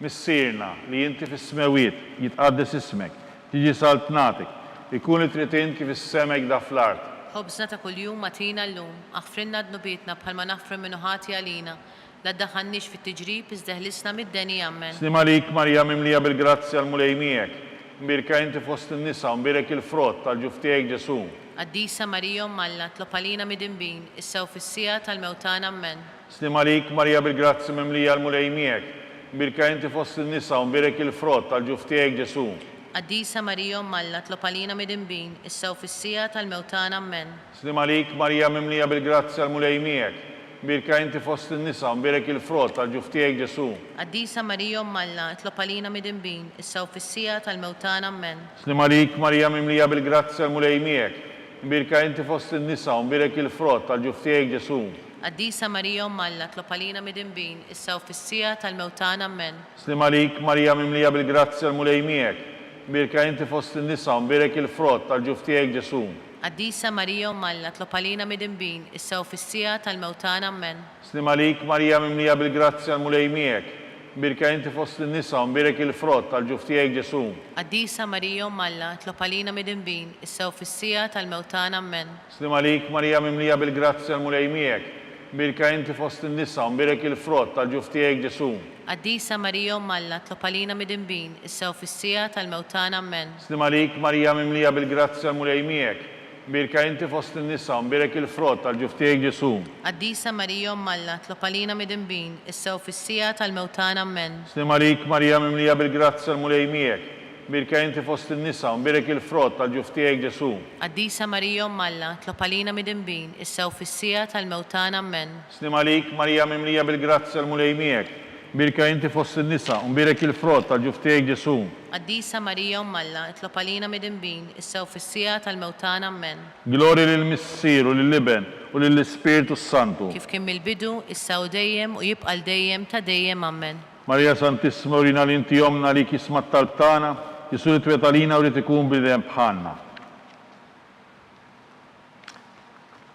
Missierna, li inti fis-smewwiet, jitqaddes ismek, tiġi saltnatek, ikun li trid int kif is-sema hekk da fl-art. Ħobżna ta' kuljum agħtina llum, aħfrilna dnubietna bħalma naħfru min hu ħati għalina, la ddaħħalniex fit-tiġrib iżda eħlisna mid-deni. Ammen. Sliem għalik Marija mimlija bil-grazzja l-Mulej miegħek, mbierka inti fost in-nisa u mbierek il-frott tal-ġuf tiegħek Ġesù. Qaddisa Marija Omm Alla, tlob għalina midinbin, issa u fis-siegħa tal-mewt tagħna. Ammen. Sliem għalik Marija bil-grazzja mimlija l-Mulej miegħek, mbierka inti fost in-nisa u mbierek il-frott tal-ġuf tiegħek Ġesù. Qaddisa Marija Omm Alla, tlob għalina midinbin, issa u fis-siegħa tal-mewt tagħna. Ammen. Sliem għalik Marija mimlija bil-grazzja l-Mulej miegħek, mbierka inti fost in-nisa u mbierek il-frott tal-ġuf tiegħek Ġesù. Qaddisa Marija Omm Alla, itlob għalina midinbin, issa u fis-siegħa tal-mewt tagħna. Ammen. Sliem għalik Marija mimlija bil-grazzja l-Mulej miegħek, mbierka inti fost in-nisa u mbierek il-frott tal-ġuf tiegħek Ġesù. Qaddisa Marija Omm Alla, tlob għalina midinbin, issa u fis-siegħa tal-mewt tagħna. Ammen. Sliem għalik Marija mimlija bil-grazzja l-Mulej miegħek, mbierka inti fost in-nisa u mbierek il-frott tal-ġuf tiegħek Ġesù. Qaddisa Marija Omm Alla, tlob għalina midinbin, issa u fis-siegħa tal-mewt tagħna. Ammen. Sliem għalik Marija mimlija bil-grazzja l-Mulej miegħek, mbierka inti fost in-nisa u mbierek il-frott tal-ġuf tiegħek Ġesù. Qaddisa Marija Omm Alla, tlob għalina midinbin, issa u fis-siegħa tal-mewt tagħna. Ammen. Sliem għalik Marija mimlija bil-grazzja l-Mulej miegħek, mbierka inti fost in-nisa u mbierek il-frott tal-ġuf tiegħek Ġesù. Qaddisa Marija Omm Alla, tlob għalina midinbin, issa u fis-siegħa tal-mewt tagħna. Ammen. Sliem għalik Marija mimlija bil-grazzja l-Mulej miegħek, mbierka inti fost in-nisa u mbierek il-frott tal-ġuf tiegħek Ġesù. Qaddisa Marija Omm Alla, tlob għalina midinbin, issa u fis-siegħa tal-mewt tagħna. Ammen. Sliem għalik Marija mimlija bil-grazzja l-Mulej miegħek, Mbierka inti fost in-nisa u mbierek il-frott tal-ġuf tiegħek Ġesù. Qaddisa Marija Omm Alla, tlob għalina midinbin, issa u fis-siegħa tal-mewt tagħna. Ammen. Sliem għalik Marija mimlija bil-grazzja l-Mulej miegħek, mbierka inti fost in-nisa u mbierek il-frott tal-ġuf tiegħek Ġesù. Qaddisa Marija Omm Alla, itlob għalina midinbin, issa u fis-siegħa tal-mewt tagħna. Ammen. Glorja lill-Missier u lill-Iben u lill-Ispirtu s-Santu. Kif kien mill-bidu, issa u dejjem u jibqa' għal dejjem ta' dejjem. Ammen. Marija Santissima urina li inti Ommna għalik jisma' t-talb tagħna, Ġesù li twieled għalina u ried ikun bniedem bħalna.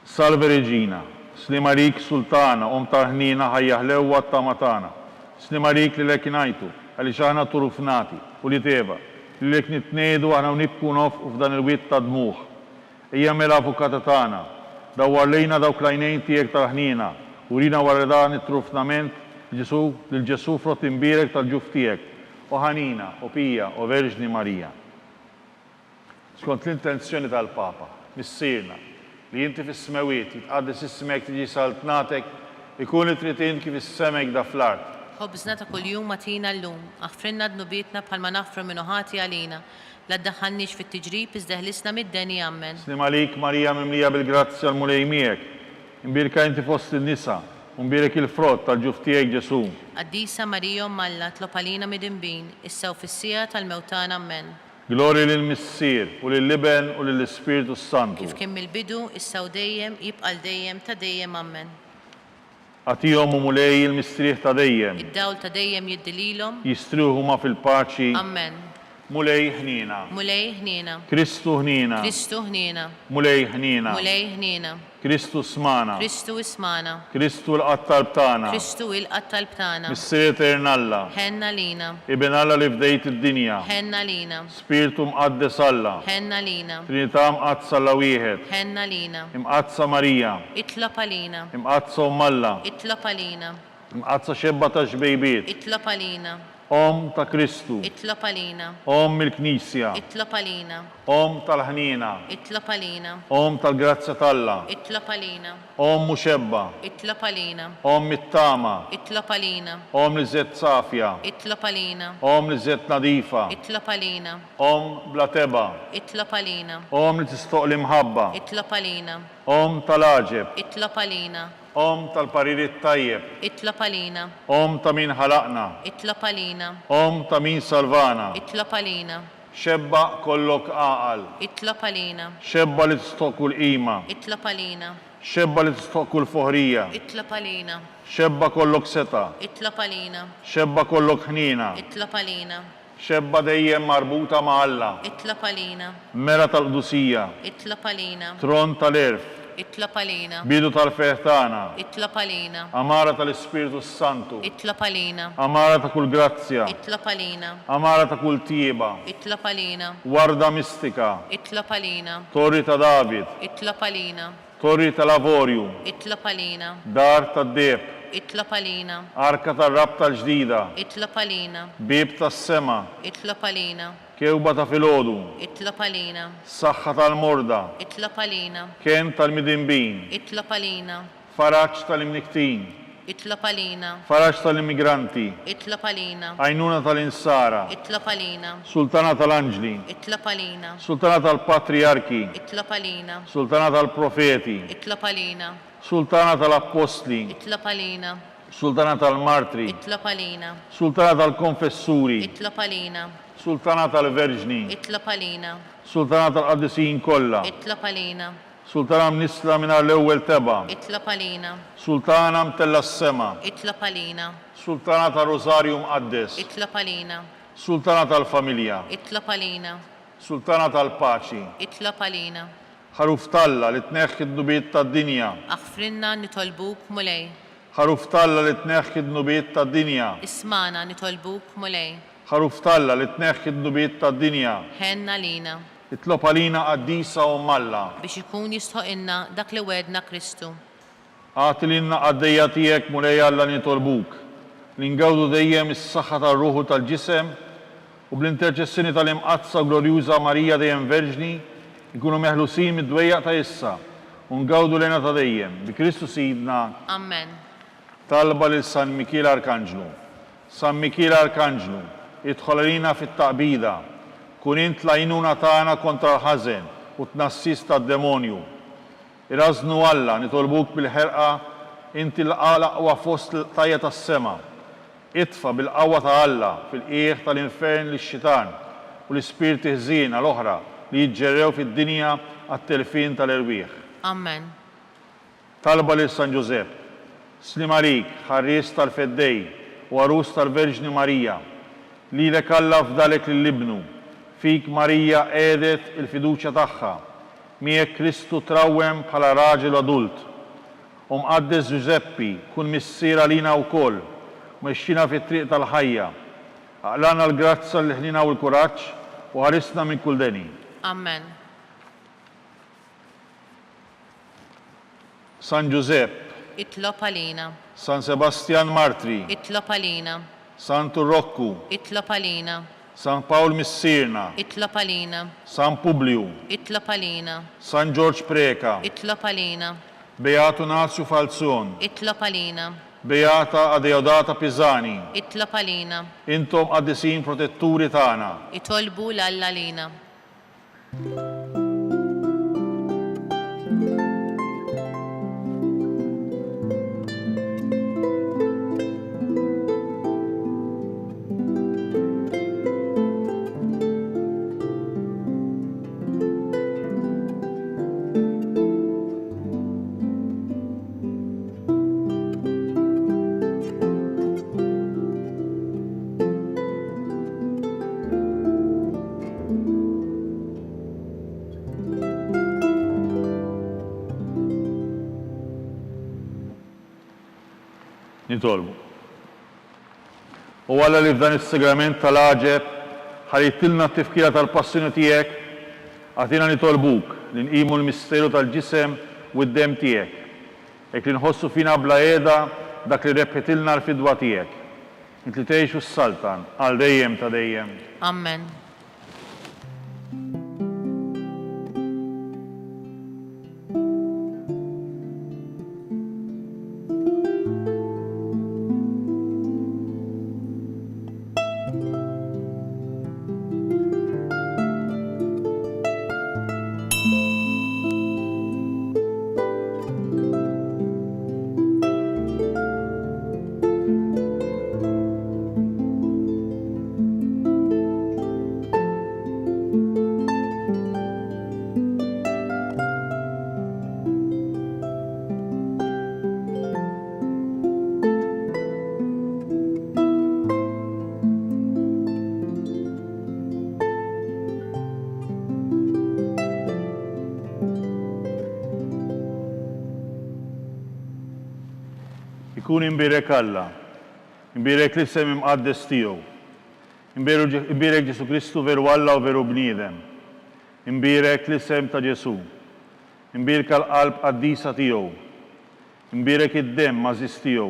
Salve Regina, Sliem għalik Sultana, Omm tal-ħniena, ħajja ħlewwa t-tama tagħna. Sliem għalik lilek ingħajtu, għaliex aħna turufnati, ulied Eva, lilek nitniegħdu aħna u nibku u nofqu f'dan il-wied ta' dmugħ. Ejja mela Avukata tagħna, dawwar lejna dawk l-għajnejn tiegħek tal-ħniena, urina wara dan it-trufnament Ġesù, lil Ġesù frott imbierek tal-ġuf tiegħek, o ħanina, o pija, o Verġni Marija. Skont l-intenzjoni tal-Papa, Missierna, li inti fis-smewwiet, jitqaddes ismek, tiġi saltnatek, ikun li trid int kif is-sema hekk da fl-art. Ħobżna ta' kuljum agħtina llum, aħfrilna dnubietna bħalma naħfru min hu ħati għalina, La ddaħħalniex fit-tiġrib iżda eħlisna mid-deni. Ammen. Sliem għalik Marija mimlija bil-grazzja l-Mulej miegħek, imbierka inti fost in-nisa, u mbierek il-frott tal-ġuf tiegħek Ġesù. Qaddisa Marija Omm Alla tlob għalina midinbin, issa u fis-siegħa tal-mewt tagħna. Ammen. Glorja lill-Missier, u lill-Iben, u lill-Ispirtu s-Santu. Kif kien mill-bidu, issa u dejjem, jibqa' għal dejjem ta' dejjem. Ammen. Agħtihom, o Mulej, il-mistrieħ ta' dejjem. Id-dawl ta' dejjem jiddi lilhom. Jistrieħu huma fil-paċi. Ammen. Mulej, ħniena. Mulej, ħniena. Kristu, ħniena. Kristu, ħniena. Mulej, ħniena. Mulej, ħniena. Kristu, smagħna. Kristu, ismagħna. Kristu, ilqa' t-talb tagħna. Kristu, ilqa' t-talb tagħna. Missier etern Alla. Ħenn għalina. Iben Alla li fdejt id-dinja. Ħenn għalina. Spirtu Mqaddes Alla. Ħenn għalina. Trinità Mqaddsa Alla Wieħed. Ħenn għalina. Imqaddsa Marija. Itlob għalina. Imqaddsa Omm Alla. Itlob għalina. Imqaddsa Xebba tax-Xbejbiet. Itlob għalina. Omm ta' Kristu. Itlob għalina. Omm il-Knisja. Itlob għalina. Omm tal-ħniena. Itlob għalina. Omm tal-grazzja t'Alla. Itlob għalina. Omm muxebba. Itlob għalina. Omm it-tama. Itlob għalina. Omm l-iżjed safja. Itlob għalina. Omm l-iżjed nadifa. Itlob għalina. Omm bla tebgħa. Itlob għalina. Omm li tistoq l-imħabba. Itlob għalina. Omm tal-għaġeb. Itlob għalina. Omm tal-parir it-tajjeb. Itlob għalina. Omm ta' min ħalaqna. Itlob għalina. Omm ta' min salvana. Itlob għalina. Xebba kollok għaqal. Itlob għalina. Xebba li tistħoq kull qima. Itlob għalina. Xebba li tistħoq kull foħrija. Itlob għalina. Xebba kollok setgħa. Itlob għalina. Xebba kollok ħniena. Itlob għalina. Xebba dejjem marbuta ma' Alla. Itlob għalina. Mera tal-qdusija. Itlob għalina. Tron tal-għerf. Itlob għalina. Bidu tal-ferħ tagħna. Itlob għalina. Għamara tal-Ispirtu s-Santu. Itlob għalina. Għamara ta' kull grazzja. Itlob għalina. Għamara ta' kull tjieba. Itlob għalina. Warda mistika. Itlob għalina. Torri ta' David. Itlob għalina. Torri tal-avorju. Itlob għalina. Dar tad-deheb. Itlob għalina. Arka tar-rabta l-ġdida. Itlob għalina. Bieb tas-sema. Itlob għalina. Kewba ta' filgħodu. Itlob għalina. Saħħa tal-morda. Itlob għalina. Kenn tal-midinbin. Itlob għalina. Faraġ tal-imnikktin. Itlob għalina. Faraġ tal-immigranti. Itlob għalina. Għajnuna tal-insara. Itlob għalina. Sultana tal-anġli. Itlob għalina. Sultana tal-patrijarki. Itlob għalina. Sultana tal-profeti. Itlob għalina. Sultana tal-appostli. Itlob għalina. Sultana tal-martri. Itlob għalina. Sultana tal-konfessuri. Itlob għalina. Sultana tal-verġni. Itlob għalina. Sultana tal-qaddisin kollha. Itlob għalina. Sultana mnissla mingħajr l-ewwel tebgħa. Itlob għalina. Sultana mtellgħa s-sema. Itlob għalina. Sultana tar-Rużarju Mqaddes. Itlob għalina. Sultana tal-familja. Itlob għalina. Sultana tal-paċi. Itlob għalina. Ħaruf t'Alla li tneħħi d-dnubiet tad-dinja. Aħfrilna nitolbuk, Mulej. Ħaruf t'Alla li tneħħi d-dnubiet tad-dinja. Ismagħna nitolbuk, Mulej. Ħaruf t'Alla li tneħħi d-dnubiet tad-dinja. Ħenn għalina. Itlob għalina qaddisa Omm Alla. Biex ikun jistħoqilna dak li wegħedna Kristu. Agħti lilna qaddejja tiegħek Mulej Alla nitolbuk, li ngawdu dejjem is-saħħa tar-ruħ u tal-ġisem, u bl-interċessjoni tal-Imqaddsa u Glorjuża Marija dejjem Verġni, inkunu meħlusin mid-dwejjaq ta' issa, u ngawdu l-hena ta' dejjem. Bi Kristu Sidna. Ammen. Talba lil San Mikiel Arkanġlu. San Mikiel Arkanġlu, idħol għalina fit-taqbida. Kun int l-għajnuna tagħna kontra l-ħażen u t-tnassis tad-demonju. Irażżnu Alla, nitolbuk bil-ħerqa, inti l-aqwa fost l-qtajja' tas-sema. Itfa' bil-qawwa ta' Alla fil-qiegħ tal-infern lix-xitan u l-ispirti ħżiena l-oħra li jiġġerrew fid-dinja għat-telfien tal-erwieħ. Amen. Talba lil San Ġużepp. Sliem għalik, ħarries tal-Feddej u għarus tal-Verġni Marija. Lilek Alla fdalek lil Ibnu. Fik Marija qiegħdet il-fiduċja tagħha. Miegħek Kristu trawwem bħala raġel adult. O Mqaddes Ġużeppi, kun missier għalina wkoll, u mexxina fit-triq tal-ħajja. Aqlagħna l-grazzja, l-ħniena u l-kuraġġ, u ħarisna minn kull deni. Amen. San Ġużepp. Itlob għalina. San Sebastjan Martri. Itlob għalina. Santu Rokku. Itlob għalina. San Pawl Missierna. Itlob għalina. San Publju. Itlob għalina. San Ġorġ Preca. Itlob għalina. Beatu Nazju Falzon. Itlob għalina. Beata Adeodata Pisani. Itlob għalina. Intom qaddisin protetturi tagħna. Itolbu 'l Alla għalina. Nitolbu. O Alla li f'dan is-sagrament tal-għaġeb ħalejtilna t-tifkira tal-passjoni tiegħek, agħtina nitolbuk li nqimu l-misteru tal-ġisem u d-demm tiegħek, hekk li nħossu fina bla qiegħda dak li rebħitilna l-fidwa tiegħek. Int li tgħix u ssaltan għal dejjem ta' dejjem. Ammen. Ikun imbierek Alla, imbierek l-isem imqaddes tiegħu. Imbierek Ġesù Kristu veru Alla u veru bniedem. Imbierek l-isem ta' Ġesù. Imbierka l-qalb qaddisa tiegħu. Imbierek id-demm għażiż tiegħu.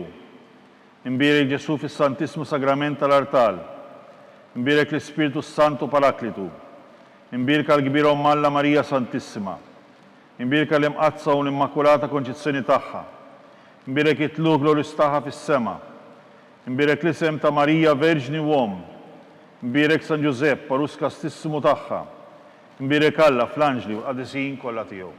Imbierek Ġesù fis-Santissmu Sagrament tal-Artal. Imbierek l-Ispirtu s-Santu Paraklitu. Imbierka l-Kbira Omm Alla Marija Santissima. Imbierka l-Imqaddsa u l-Immakulata Konċizzjoni tagħha. Imbierek it-tlugħ glorjuż tagħha fis-sema. Imbierek l-isem ta' Marija Verġni u Omm. Imbierek San Ġużepp, Għarus Kastissimu tagħha. Imbierek Alla fl-anġli u l-qaddisin kollha tiegħu.